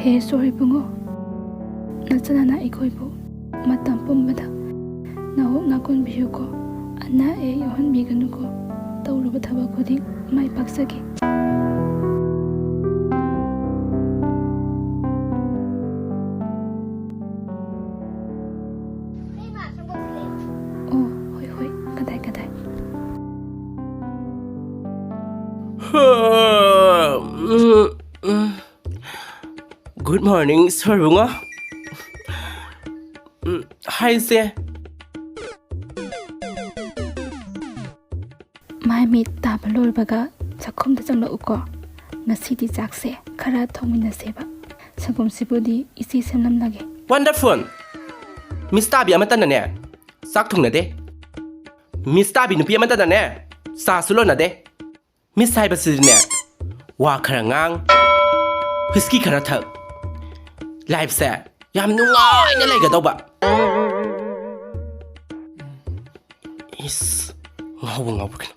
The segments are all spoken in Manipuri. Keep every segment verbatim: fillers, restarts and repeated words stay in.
ꯍꯦ ꯁꯣꯔ ꯏꯕꯨꯡꯉꯣ, ꯅꯆꯥꯟꯅꯅ ꯑꯩꯈꯣꯏꯕꯨ ꯃꯇꯝ ꯄꯨꯝꯕꯗ ꯅꯋꯣꯛ ꯅꯥꯀꯣꯟꯕꯤꯌꯨꯀꯣ, ꯑꯅꯥ ꯑꯌꯦꯛ ꯌꯥꯎꯍꯟꯕꯤꯒꯅꯨꯀꯣ, ꯇꯧꯔꯨꯕ ꯊꯕꯛ ꯈꯨꯗꯤꯡ ꯃꯥꯏ ꯄꯥꯛꯆꯒꯦ꯫ ꯑꯣ, ꯍꯣꯏ, ꯍꯣꯏ, ꯀꯗꯥꯏ, ꯀꯗꯥꯏ? Good morning, ꯁꯣꯔ ꯏꯕꯨꯡꯉꯣ꯫ ꯎꯝ, ꯍꯥꯏ, ꯏꯆꯦ꯫ ꯃꯥꯏ ꯃꯤꯠ ꯇꯥꯕ ꯂꯣꯏꯕꯒ ꯆꯥꯛꯈꯨꯝꯗ ꯆꯪꯂꯛꯎꯀꯣ꯫ ꯉꯁꯤꯗꯤ ꯆꯥꯛꯁꯦ ꯈꯔ ꯊꯣꯡꯃꯤꯟꯅꯁꯦꯕ꯫ ꯁꯪꯒꯣꯝꯁꯤꯕꯨꯗꯤ ꯏꯆꯦ ꯁꯦꯝꯂꯝꯂꯒꯦ꯫ Wonderful! ꯃꯤꯁ ꯇꯥꯕꯤ ꯑꯃꯠꯇꯅꯅꯦ ꯆꯥꯛ ꯊꯣꯡꯅꯗꯦ꯫ ꯃꯤꯁ ꯇꯥꯕꯤ ꯅꯨꯄꯤ ꯑꯃꯠꯇꯅꯅꯦ ꯆꯥꯁꯨ ꯂꯣꯟꯅꯗꯦ꯫ ꯃꯤꯁ ꯍꯥꯏꯕꯁꯤꯗꯤꯅꯦ, ꯋꯥ ꯈꯔ ꯉꯥꯡ, ꯍꯨꯏꯁꯀꯤ ꯈꯔ ꯊꯛ, ꯂꯥꯏꯐꯁꯦ ꯌꯥꯝ ꯅꯨꯡꯉꯥꯏꯅ ꯂꯩꯒꯗꯧꯕ꯫ ꯏꯁ, ꯉꯥꯎꯕ ꯉꯥꯎꯕ ꯀꯩꯅꯣ꯫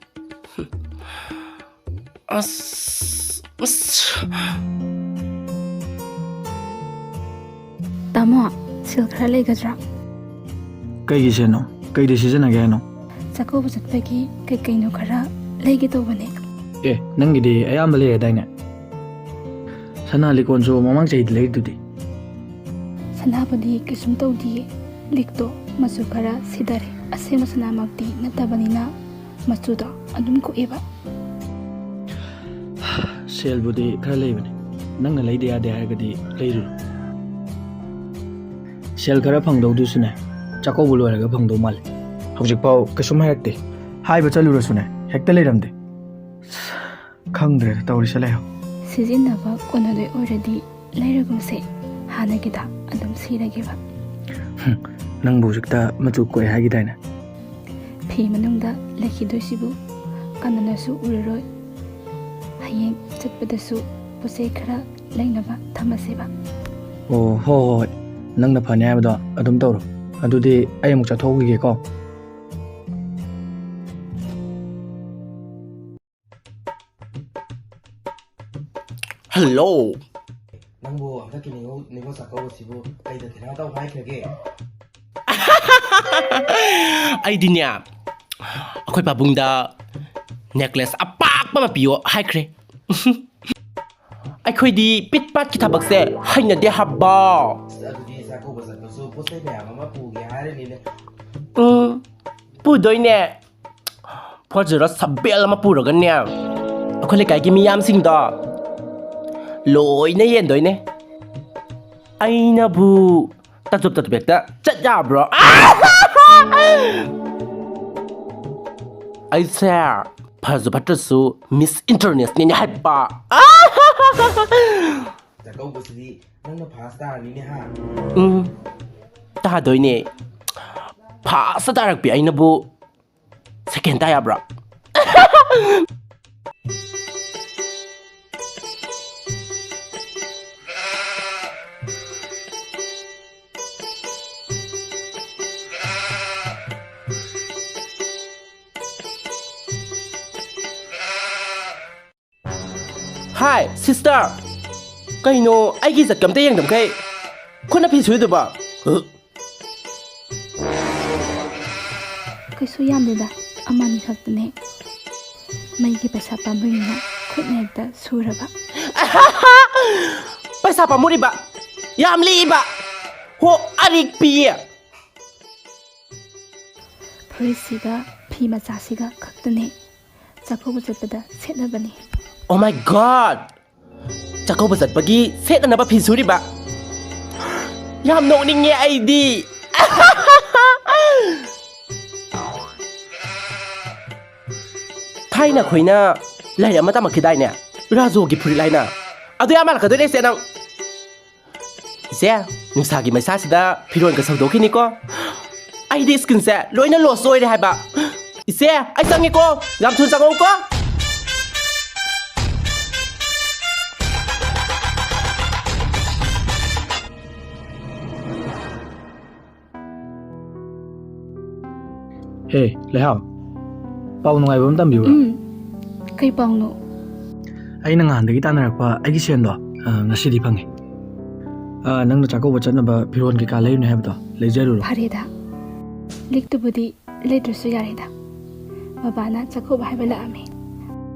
ꯑꯁ, ꯑꯁ꯫ ꯇꯥꯃꯣ, ꯁꯦꯜ ꯈꯔ ꯂꯩꯒꯗ꯭ꯔꯥ? ꯀꯩꯒꯤ ꯁꯦꯜꯅꯣ? ꯀꯩꯗ ꯁꯤꯖꯤꯟꯅꯒꯦ ꯍꯥꯏꯅꯣ? ꯆꯥꯛꯀꯧꯕ ꯆꯠꯄꯒꯤ ꯀꯩ ꯀꯩꯅꯣ ꯈꯔ ꯂꯩꯒꯦ ꯇꯧꯕꯅꯦ꯫ ꯑꯦ, ꯅꯪꯒꯤꯗꯤ ꯑꯌꯥꯝꯕ ꯂꯩꯔꯗꯥꯏꯅꯦ? ꯁꯅꯥ ꯂꯤꯛꯀꯣꯟꯁꯨ ꯃꯃꯥꯡ ꯆꯍꯤꯗ ꯂꯩꯔꯤꯗꯨꯗꯤ꯫ ꯁꯅꯥꯕꯨꯗꯤ ꯀꯩꯁꯨꯝ ꯇꯧꯗꯤꯌꯦ꯫ ꯂꯤꯛꯇꯣ ꯃꯆꯨ ꯈꯔ ꯁꯤꯊꯔꯦ꯫ ꯑꯁꯦꯡꯕ ꯁꯅꯥꯃꯛꯇꯤ ꯅꯠꯇꯕꯅꯤꯅ ꯃꯆꯨꯗꯣ ꯑꯗꯨꯝ ꯀꯣꯛꯑꯦꯕ꯫ ꯁꯦꯜꯕꯨꯗꯤ ꯈꯔ ꯂꯩꯕꯅꯦ꯫ ꯅꯪꯅ ꯂꯩꯗ ꯌꯥꯗꯦ ꯍꯥꯏꯔꯒꯗꯤ ꯂꯩꯔꯨꯔꯣ꯫ ꯁꯦꯜ ꯈꯔ ꯐꯪꯗꯧꯗꯨꯁꯨꯅꯦ, ꯆꯥꯛꯀꯧꯕ ꯂꯣꯏꯔꯒ ꯐꯪꯗꯧ ꯃꯥꯜꯂꯦ꯫ ꯍꯧꯖꯤꯛꯐꯥꯎ ꯀꯩꯁꯨꯝ ꯍꯥꯏꯔꯛꯇꯦ꯫ ꯍꯥꯏꯕ ꯆꯠꯂꯨꯔꯁꯨꯅꯦ, ꯍꯦꯛꯇ ꯂꯩꯔꯝꯗꯦ꯫ ꯈꯪꯗ꯭ꯔꯦꯗ ꯇꯧꯔꯤꯁꯦ, ꯂꯩꯍꯧ꯫ ꯁꯤꯖꯤꯟꯅꯕ ꯀꯣꯟꯅꯗꯣꯏ ꯑꯣꯏꯔꯗꯤ ꯂꯩꯔꯒꯨꯝꯁꯦ, ꯍꯥꯟꯅꯒꯤꯗ ꯑꯗꯨꯝ ꯁꯤꯔꯒꯦꯕ꯫ ꯍꯨꯝ, ꯅꯪꯕꯨ ꯍꯧꯖꯤꯛꯇ ꯃꯆꯨ ꯀꯣꯛꯑꯦ ꯍꯥꯏꯈꯤꯗꯥꯏꯅꯦ? ꯐꯤ ꯃꯅꯨꯡꯗ ꯂꯩꯈꯤꯗꯣꯏꯁꯤꯕꯨ ꯀꯅꯥꯅꯁꯨ ꯎꯔꯔꯣꯏ꯫ ꯍꯌꯦꯡ ꯆꯠꯄꯗꯁꯨ ꯄꯣꯠ ꯆꯩ ꯈꯔ ꯂꯩꯅꯕ ꯊꯝꯃꯁꯦꯕ꯫ ꯑꯣ, ꯍꯣꯏ, ꯍꯣꯏ, ꯍꯣꯏ꯫ ꯅꯪꯅ ꯐꯅꯤ ꯍꯥꯏꯕꯗꯣ ꯑꯗꯨꯝ ꯇꯧꯔꯣ꯫ ꯑꯗꯨꯗꯤ ꯑꯩ ꯑꯃꯨꯛ ꯆꯠꯊꯣꯛꯈꯤꯒꯦꯀꯣ꯫ ꯍꯜꯂꯣ꯫ ꯅꯪꯕꯨ ꯍꯟꯗꯛꯀꯤ ꯅꯤꯉꯣꯜ ꯅꯤꯉꯣꯜ ꯆꯥꯛꯀꯧꯕꯁꯤꯕꯨ ꯀꯩꯗ ꯊꯤꯅ ꯇꯧ ꯍꯥꯏꯈ꯭ꯔꯒꯦ? ꯑꯩꯗꯤꯅꯦ, ꯑꯩꯈꯣꯏ ꯄꯥꯕꯨꯡꯗ ꯅꯦꯛꯂꯦꯁ ꯑꯄꯥꯛꯄ ꯑꯃ ꯄꯤꯌꯣ ꯍꯥꯏꯈ꯭ꯔꯦ꯫ ꯑꯩꯈꯣꯏꯗꯤ ꯄꯤꯠ ꯄꯥꯠꯀꯤ ꯊꯕꯛꯁꯦ ꯍꯩꯅꯗꯦ ꯍꯥꯏꯕ꯫ ꯑꯁ, ꯑꯗꯨꯗꯤ ꯆꯥꯛꯀꯧꯕ ꯆꯠꯄꯁꯨ ꯄꯣꯠ ꯆꯩ ꯃꯌꯥꯝ ꯑꯃ ꯄꯨꯒꯦ ꯍꯥꯏꯔꯅꯤꯅꯦ꯫ ꯎꯝ, ꯄꯨꯗꯣꯏꯅꯦ꯫ ꯐꯣꯔ ꯖꯤꯔꯣ ꯁꯕꯦꯜ ꯑꯃ ꯄꯨꯔꯒꯅꯦ, ꯑꯩꯈꯣꯏ ꯂꯩꯀꯥꯏꯒꯤ ꯃꯤꯌꯥꯝꯁꯤꯡꯗꯣ ꯂꯣꯏꯅ ꯌꯦꯟꯗꯣꯏꯅꯦ꯫ ꯑꯩꯅꯕꯨ ꯇꯥꯖꯨꯞ ꯇꯥꯖꯨꯞ ꯍꯦꯛꯇ ꯆꯠ ꯌꯥꯕ꯭ꯔꯣ? ꯑꯩꯁꯦ ꯐꯖꯁꯨ ꯐꯠꯇ꯭ꯔꯁꯨ ꯃꯤꯁ ꯏꯟꯇꯔꯅꯦꯁꯅꯦꯜꯅꯦ ꯍꯥꯏꯕ꯫ ꯆꯥꯛꯀꯧꯕꯁꯤꯗꯤ ꯅꯪꯅ ꯐꯥꯔꯁ ꯇꯥꯔꯅꯤꯅꯦ, ꯍꯥ? ꯎꯝ, ꯇꯥꯗꯣꯏꯅꯦ꯫ ꯐꯥꯔꯁ ꯇꯥꯔꯛꯄꯤ ꯑꯩꯅꯕꯨ ꯁꯦꯀꯦꯟ ꯇꯥ ꯌꯥꯕ꯭ꯔꯥ? ꯍꯥꯏ, ꯁꯤꯁꯇꯔ! ꯀꯩꯅꯣ, ꯑꯩꯒꯤ ꯏꯖꯠꯀ ꯑꯝꯇ ꯌꯦꯡꯗꯕꯈꯩ ꯈꯨꯠꯅ ꯐꯤ ꯁꯨꯔꯤꯗꯨꯕꯣ? ꯀꯩꯁꯨ ꯌꯥꯝꯗꯦꯗ, ꯑꯃꯅꯤ ꯈꯛꯇꯅꯦ꯫ ꯃꯩꯒꯤ ꯄꯩꯁꯥ ꯄꯥꯝꯕꯩꯅ ꯈꯨꯠꯅ ꯍꯦꯛꯇ ꯁꯨꯔꯕ꯫ ꯄꯩꯁꯥ ꯄꯥꯝꯃꯨꯔꯤꯕ? ꯌꯥꯝ ꯂꯤꯛꯏꯕ? ꯍꯣ, ꯑꯔꯤꯛꯄꯤ! ꯐꯨꯔꯤꯠꯁꯤꯒ ꯐꯤ ꯃꯆꯥꯁꯤꯒ ꯈꯛꯇꯅꯦ ꯆꯥꯛꯀꯧꯕ ꯆꯠꯄꯗ ꯁꯦꯠꯅꯕꯅꯤ꯫ Oh my God! ꯆꯥꯛꯀꯧꯕ ꯆꯠꯄꯒꯤ ꯁꯦꯠꯅꯅꯕ ꯐꯤ ꯁꯨꯔꯤꯕ? ꯌꯥꯝ ꯅꯣꯛꯅꯤꯡꯉꯦ ꯑꯩꯗꯤ꯫ ꯊꯥꯏꯅ ꯑꯩꯈꯣꯏꯅ ꯂꯥꯏꯔꯤꯛ ꯑꯃ ꯇꯝꯃꯛꯈꯤꯗꯥꯏꯅꯦ? ꯔꯥꯖꯣꯒꯤ ꯐꯨꯔꯤꯠ ꯍꯥꯏꯅ꯫ ꯑꯗꯨ ꯌꯥꯝ ꯃꯥꯜꯂꯛꯀꯗꯣꯏꯅꯦ ꯏꯆꯦ ꯅꯪ꯫ ꯏꯆꯦ, ꯅꯨꯡꯁꯥꯒꯤ ꯃꯩꯁꯥꯁꯤꯗ ꯐꯤꯔꯣꯟꯒ ꯁꯧꯗꯣꯛꯈꯤꯅꯤꯀꯣ꯫ ꯑꯩꯗꯤ ꯁ꯭ꯀꯤꯟꯁꯦ ꯂꯣꯏꯅ ꯂꯣꯁ ꯑꯣꯏꯔꯦ ꯍꯥꯏꯕ꯫ ꯏꯆꯦ, ꯑꯩ ꯆꯪꯉꯦꯀꯣ꯫ ꯌꯥꯝ ꯊꯨꯅ ꯆꯪꯉꯛꯎꯀꯣ꯫ ꯍꯦ, ꯂꯩꯍꯥꯎ, ꯄꯥꯎ ꯅꯨꯡꯉꯥꯏꯕ ꯑꯃ ꯇꯝꯕꯤꯌꯨꯔꯥ? ꯎꯝ, ꯀꯩ ꯄꯥꯎꯅꯣ? ꯑꯩꯅ ꯉꯍꯥꯟꯗꯒꯤ ꯇꯥꯟꯅꯔꯛꯄ ꯑꯩꯒꯤ ꯁꯦꯟꯗꯣ, ꯑ, ꯉꯁꯤꯗꯤ ꯐꯪꯉꯦ꯫ ꯑ, ꯅꯪꯅ ꯆꯥꯛꯀꯧꯕ ꯆꯠꯅꯕ ꯐꯤꯔꯣꯜ ꯀꯩꯀꯥ ꯂꯩꯔꯨꯅꯦ ꯍꯥꯏꯕꯗꯣ ꯂꯩꯖꯔꯨꯔꯣ꯫ ꯐꯔꯦꯗ, ꯂꯤꯛꯇꯨꯕꯨꯗꯤ ꯂꯩꯗ꯭ꯔꯁꯨ ꯌꯥꯔꯦꯗ꯫ ꯕꯕꯥꯅ ꯆꯥꯛꯀꯧꯕ ꯍꯥꯏꯕ ꯂꯥꯛꯑꯝꯃꯤ꯫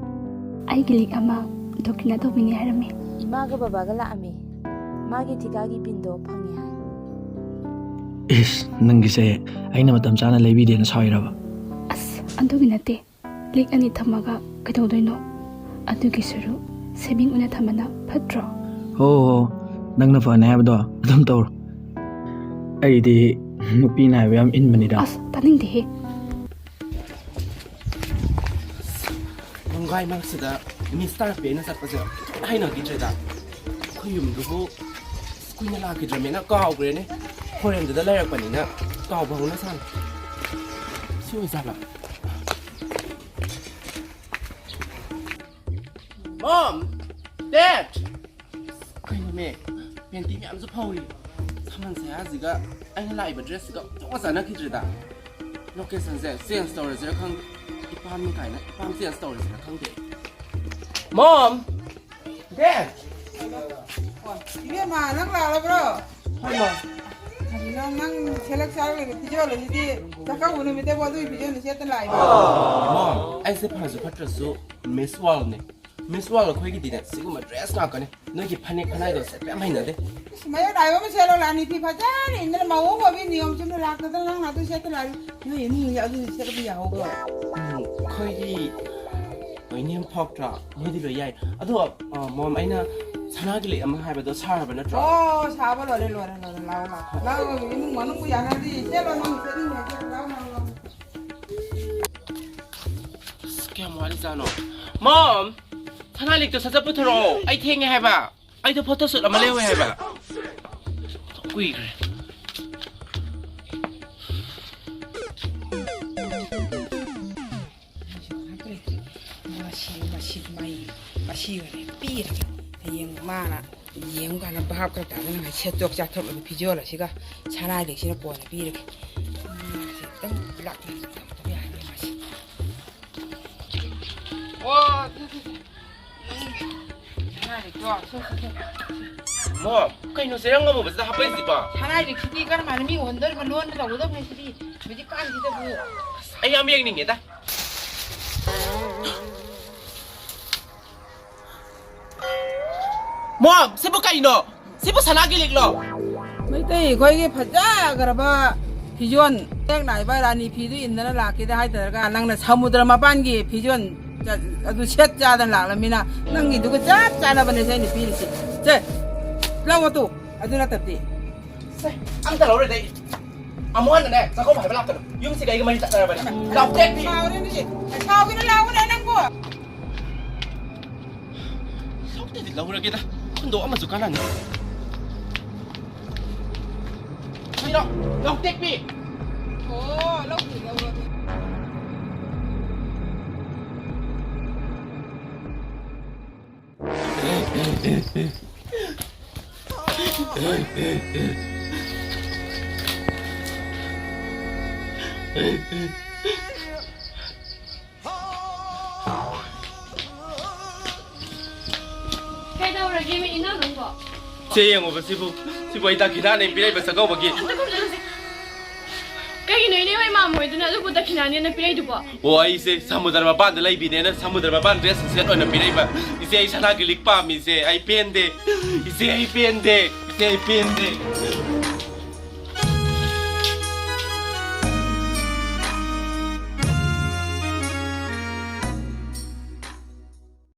ꯑꯩꯒꯤ ꯂꯤꯛ ꯑꯃ ꯗꯣꯀꯤꯅ ꯇꯧꯕꯤꯅꯤ ꯍꯥꯏꯔꯝꯃꯤ꯫ ꯏꯃꯥꯒ ꯕꯕꯥꯒ ꯂꯥꯛꯑꯝꯃꯤ꯫ ꯃꯥꯒꯤ ꯊꯤꯀꯥꯒꯤ ꯕꯤꯟꯗꯣ ꯐꯪꯉꯦ ꯍꯥꯏ꯫ ꯏꯁ, ꯅꯪꯒꯤꯁꯦ ꯑꯩꯅ ꯃꯇꯝ ꯆꯥꯅ ꯂꯩꯕꯤꯗꯦꯅ ꯁꯥꯎꯔꯤꯔꯕ? ꯑꯁ, ꯑꯗꯨꯒꯤ ꯅꯠꯇꯦ꯫ ꯂꯤꯛ ꯑꯅꯤ ꯊꯝꯃꯒ ꯀꯩꯗꯧꯗꯣꯏꯅꯣ? ꯑꯗꯨꯒꯤ ꯁꯔꯨꯛ ꯁꯦꯚꯤꯡ ꯑꯣꯏꯅ ꯊꯝꯕꯅ ꯐꯠꯇ꯭ꯔꯣ? ꯍꯣ ꯍꯣ, ꯅꯪꯅ ꯐꯅꯤ ꯍꯥꯏꯕꯗꯣ ꯑꯗꯨꯝ ꯇꯧꯔꯣ꯫ ꯑꯩꯗꯤ ꯅꯨꯄꯤꯅ ꯍꯥꯏꯕ ꯌꯥꯝ ꯏꯟꯕꯅꯤꯗ꯫ ꯑꯁ, ꯇꯥꯅꯤꯡꯗꯦꯍꯦ꯫ ꯅꯨꯡꯒꯥꯏ ꯃꯔꯛꯁꯤꯗ ꯃꯤꯁ ꯇꯥꯔꯛꯄꯤ ꯑꯩꯅ ꯆꯠꯄꯁꯦ ꯑꯝꯇ ꯍꯩꯅꯈꯤꯗ꯭ꯔꯦꯗ꯫ ꯑꯩꯈꯣꯏ ꯌꯨꯝꯗꯨꯕꯨ ꯀꯨꯏꯅ ꯂꯥꯛꯈꯤꯗ꯭ꯔꯃꯦꯅ ꯀꯥꯎꯈ꯭ꯔꯦꯅꯦ꯫ ꯐꯣꯔꯦꯟꯗꯨꯗ ꯂꯩꯔꯛꯄꯅꯤꯅ ꯀꯥꯎꯕ ꯍꯧꯅ ꯁꯥꯅꯤ꯫ ꯁꯤ ꯑꯣꯏꯖꯥꯠꯂꯣ? Mom! Dad! ꯀꯩꯅꯣꯃꯦ, ꯄꯦꯟꯇꯤ ꯃꯌꯥꯝꯁꯨ ꯐꯧꯔꯤ꯫ ꯁꯝꯕꯜ ꯁꯌꯥꯁꯤꯒ ꯑꯩꯅ ꯂꯥꯛꯏꯕ ꯗ꯭ꯔꯦꯁꯁꯤꯒ ꯑꯝꯇ ꯆꯥꯟꯅꯈꯤꯗ꯭ꯔꯦꯗ꯫ ꯂꯣꯀꯦꯁꯟꯁꯦ ꯆꯦꯟꯖ ꯇꯧꯔꯁꯤꯔꯥ ꯈꯪꯗꯦ꯫ ꯏꯄꯥꯝꯅꯤ ꯀꯥꯏꯅ ꯏꯄꯥꯝ ꯆꯦꯟꯖ ꯇꯧꯔꯁꯤꯔꯥ ꯈꯪꯗꯦ꯫ Mom! Dad! ꯏꯕꯦꯝꯃ, ꯅꯪ ꯂꯥꯛꯂꯕ꯭ꯔꯣ? ꯍꯣꯏ, ꯃꯥ꯫ ꯀꯔꯤꯅꯣ ꯅꯪ ꯁꯦꯂꯦꯛ ꯆꯥꯔꯒ ꯂꯩꯕ ꯐꯤꯖꯣꯜ ꯑꯁꯤꯗꯤ ꯆꯥꯛꯀꯧꯕ ꯅꯨꯃꯤꯠꯇꯕꯨ ꯑꯗꯨꯒꯤ ꯐꯤꯖꯣꯜꯗꯨ ꯁꯦꯠꯇ ꯂꯥꯛꯏꯕ? ꯃꯣꯝ, ꯑꯩꯁꯦ ꯐꯔꯁꯨ ꯐꯠꯇ꯭ꯔꯁꯨ ꯃꯤꯁ ꯋꯥꯔꯜꯅꯦ꯫ ꯃꯤꯁ ꯋꯥꯔꯜ ꯑꯩꯈꯣꯏꯒꯤꯗꯤꯅꯦ ꯁꯤꯒꯨꯝꯕ ꯗ꯭ꯔꯦꯁ ꯉꯥꯛꯇꯅꯦ꯫ ꯅꯣꯏꯒꯤ ꯐꯅꯦꯛ ꯐꯅꯥꯏꯗꯣ ꯁꯦꯠꯄ ꯌꯥꯝ ꯍꯩꯅꯗꯦ꯫ ꯏꯁ, ꯃꯌꯦꯛ ꯅꯥꯏꯕ ꯑꯃ ꯁꯦꯠꯂꯣ, ꯔꯥꯅꯤ ꯐꯤ ꯐꯖꯅ ꯏꯟꯗꯅ ꯃꯧ ꯑꯃ ꯑꯣꯏꯕꯤ ꯅꯤꯌꯣꯝ ꯆꯨꯝꯅ ꯂꯥꯛꯇꯗꯅ ꯅꯪꯅ ꯑꯗꯨ ꯁꯦꯠꯇ ꯂꯥꯛꯏ꯫ ꯅꯣꯏ ꯏꯃꯨꯡꯗꯤ ꯑꯗꯨ ꯁꯦꯠꯂꯕ ꯌꯥꯍꯧꯕ꯭ꯔꯣ? ꯎꯝ, ꯑꯩꯈꯣꯏꯗꯤ ꯂꯣꯏꯅ ꯌꯥꯝ ꯐꯥꯎꯇ꯭ꯔꯥ? ꯃꯣꯏꯗꯤ ꯂꯣꯏ ꯌꯥꯏ꯫ ꯑꯗꯣ, ꯑ, ꯃꯣꯝ, ꯑꯩꯅ ꯁꯅꯥꯒꯤ ꯂꯤꯛ ꯑꯃ ꯍꯥꯏꯕꯗꯣ ꯁꯥꯔꯕ ꯅꯠꯇ꯭ꯔꯣ? ꯑꯣ, ꯁꯥꯕ ꯂꯣꯏꯔꯦ, ꯂꯣꯏꯔꯦ, ꯂꯣꯏꯔꯦ꯫ ꯂꯥꯛꯑꯣ, ꯂꯥꯛꯑꯣ꯫ ꯂꯥꯛꯑꯣ, ꯏꯃꯨꯡ ꯃꯅꯨꯡꯕꯨ ꯌꯥꯅꯔꯗꯤ ꯁꯦꯠꯂꯣ, ꯅꯪ ꯁꯦꯠꯅꯤꯡꯉꯦ ꯁꯦꯠꯂꯣ꯫ ꯂꯥꯛꯑꯣ, ꯂꯥꯛꯑꯣ, ꯂꯥꯛꯑꯣ꯫ ꯑꯁ, ꯀꯌꯥꯝ ꯋꯥꯠꯂꯤꯖꯥꯠꯅꯣ? ꯃꯣꯝ! ꯁꯅꯥ ꯂꯤꯛꯇꯣ ꯁꯠ ꯁꯠ ꯄꯨꯊꯣꯔꯛꯑꯣ꯫ ꯑꯩ ꯊꯦꯡꯉꯦ ꯍꯥꯏꯕ꯫ ꯑꯩꯗꯣ ꯐꯣꯇꯣ ꯁꯨꯠ ꯑꯃ ꯂꯩꯔꯨꯏ ꯍꯥꯏꯕ꯫ ꯀꯨꯏꯈ꯭ꯔꯦ꯫ ꯃꯁꯤ, ꯃꯁꯤ, ꯃꯩ, ꯃꯁꯤ ꯑꯣꯏꯅ ꯄꯤꯔꯒꯦ꯫ ꯍꯌꯦꯡ ꯃꯥꯅ ꯌꯦꯡꯉꯨꯀꯥꯟꯗ ꯚꯥꯞ ꯈꯔ ꯇꯥꯗꯅ ꯉꯁꯤ ꯁꯦꯠꯇꯣꯛ ꯆꯥꯊꯣꯛꯂꯕ ꯐꯤꯖꯣꯜ ꯑꯁꯤꯒ ꯁꯅꯥ ꯂꯤꯛꯁꯤꯅ ꯀꯣꯟꯅ ꯄꯤꯔꯒꯦ꯫ ꯃꯥꯁꯦ ꯑꯝꯇꯪ ꯂꯥꯛꯇꯅ ꯇꯧꯗꯕ ꯌꯥꯔꯔꯣꯏ ꯃꯥꯁꯦ꯫ ꯑꯣ, ꯃꯣ, ꯀꯩꯅꯣ ꯆꯦꯔꯪ ꯑꯃꯨꯕꯁꯤꯗ ꯍꯥꯞꯄꯛꯏꯁꯤꯕꯣ? ꯁꯅꯥꯏ ꯂꯤꯛꯁꯤꯗꯤ ꯀꯔꯝ ꯍꯥꯏꯅ ꯃꯤ ꯑꯣꯟꯗꯣꯔꯤꯕ? ꯂꯣꯟꯅ ꯇꯧꯒꯗꯕꯅꯦ ꯁꯤꯗꯤ꯫ ꯍꯧꯖꯤꯛꯀꯥꯟꯁꯤꯗꯕꯨ꯫ ꯑꯁ, ꯑꯩ ꯌꯥꯝ ꯌꯦꯡꯅꯤꯡꯉꯦꯗ꯫ ꯃꯣ, ꯁꯤꯕꯨ ꯀꯩꯅꯣ? ꯁꯤꯕꯨ ꯁꯅꯥꯒꯤ ꯂꯤꯛꯂꯣ? ꯃꯩꯇꯩ ꯑꯩꯈꯣꯏꯒꯤ ꯐꯖꯈ꯭ꯔꯕ ꯐꯤꯖꯣꯜ, ꯍꯦꯛ ꯂꯥꯛꯏꯕ ꯔꯥꯅꯤ ꯐꯤꯗꯨ ꯏꯟꯗꯅ ꯂꯥꯛꯀꯦꯗ ꯍꯥꯏꯗꯔꯒ ꯅꯪꯅ ꯁꯃꯨꯗ꯭ꯔ ꯃꯄꯥꯟꯒꯤ ꯐꯤꯖꯣꯜ ꯆ-, ꯑꯗꯨ ꯁꯦꯠ ꯆꯥꯗꯅ ꯂꯥꯛꯂꯝꯃꯤꯅ ꯅꯪꯒꯤꯗꯨꯒ ꯆꯞ ꯆꯥꯅꯕꯅꯦ ꯑꯩꯅ ꯄꯤꯔꯤꯁꯤ꯫ ꯁꯦ, ꯂꯧ ꯑꯗꯨ, ꯑꯗꯨ ꯅꯠꯇꯕꯗꯤ꯫ ꯁꯦ, ꯑꯝꯇ ꯂꯧꯔꯣꯏꯗ ꯑꯩ꯫ ꯑꯃꯨꯛ ꯍꯟꯅꯅꯦ, ꯆꯥꯛꯀꯧꯕ ꯍꯥꯏꯕ ꯂꯥꯛꯀꯅꯨ꯫ ꯌꯨꯝꯁꯤꯒ ꯑꯩꯒ ꯃꯔꯤ ꯇꯠꯅꯔꯕꯅꯤ꯫ ꯅꯥꯎꯇꯦꯛꯄꯤ! ꯁꯥꯎꯔꯦꯅꯦ ꯁꯤ꯫ ꯁꯥꯎꯒꯅꯨ, ꯂꯥꯎꯒꯅꯨ ꯅꯪꯕꯨ꯫ ꯂꯧꯗꯗꯤ ꯂꯧꯔꯒꯦꯗ꯫ ꯍꯨꯟꯗꯣꯛꯑꯝꯃꯁꯨ ꯀꯥꯟꯅꯅꯤ꯫ ꯀꯩꯅꯣ? ꯅꯥꯎꯇꯦꯛꯄꯤ! ꯑꯣ, ꯂꯧꯗꯤ ꯂꯧꯔꯒꯦ꯫ ꯀꯩꯗꯧꯔꯒꯦ, ꯃꯤ ꯏꯅꯥꯎ ꯅꯪꯕꯣ? ꯁꯦ ꯌꯦꯡꯉꯣꯕ ꯁꯤꯕꯨ, ꯁꯤꯕꯨ ꯑꯩ ꯗꯈꯤꯅꯥꯅꯦ ꯄꯤꯔꯛꯏꯕ ꯆꯥꯛꯀꯧꯕꯒꯤ꯫ ꯑꯝꯇ ꯀꯨꯝꯁꯤꯜꯂꯨꯁꯦ꯫ ꯀꯩꯒꯤꯅꯣ ꯏꯅꯦ ꯍꯣꯏ ꯃꯥꯝꯃ ꯍꯣꯏꯗꯨꯅ ꯑꯗꯨꯕꯨ ꯗꯈꯤꯅꯥꯅꯦꯅ ꯄꯤꯔꯛꯏꯗꯨꯕꯣ? ꯑꯣ, ꯑꯩꯁꯦ ꯁꯃꯨꯗ꯭ꯔ ꯃꯄꯥꯟꯗ ꯂꯩꯕꯤꯅꯦꯅ ꯁꯃꯨꯗ꯭ꯔ ꯃꯄꯥꯟ ꯗ꯭ꯔꯦꯁ ꯁꯦꯠ ꯑꯣꯏꯅ ꯄꯤꯔꯛꯏꯕ꯫ ꯏꯆꯦ, ꯑꯩ ꯁꯅꯥꯒꯤ ꯂꯤꯛ ꯄꯥꯝꯃꯤ ꯏꯆꯦ, ꯑꯩ ꯄꯦꯟꯗꯦ꯫ ꯏꯆꯦ, ꯑꯩ ꯄꯦꯟꯗꯦ꯫ ꯏꯆꯦ, ꯑꯩ ꯄꯦꯟꯗꯦ꯫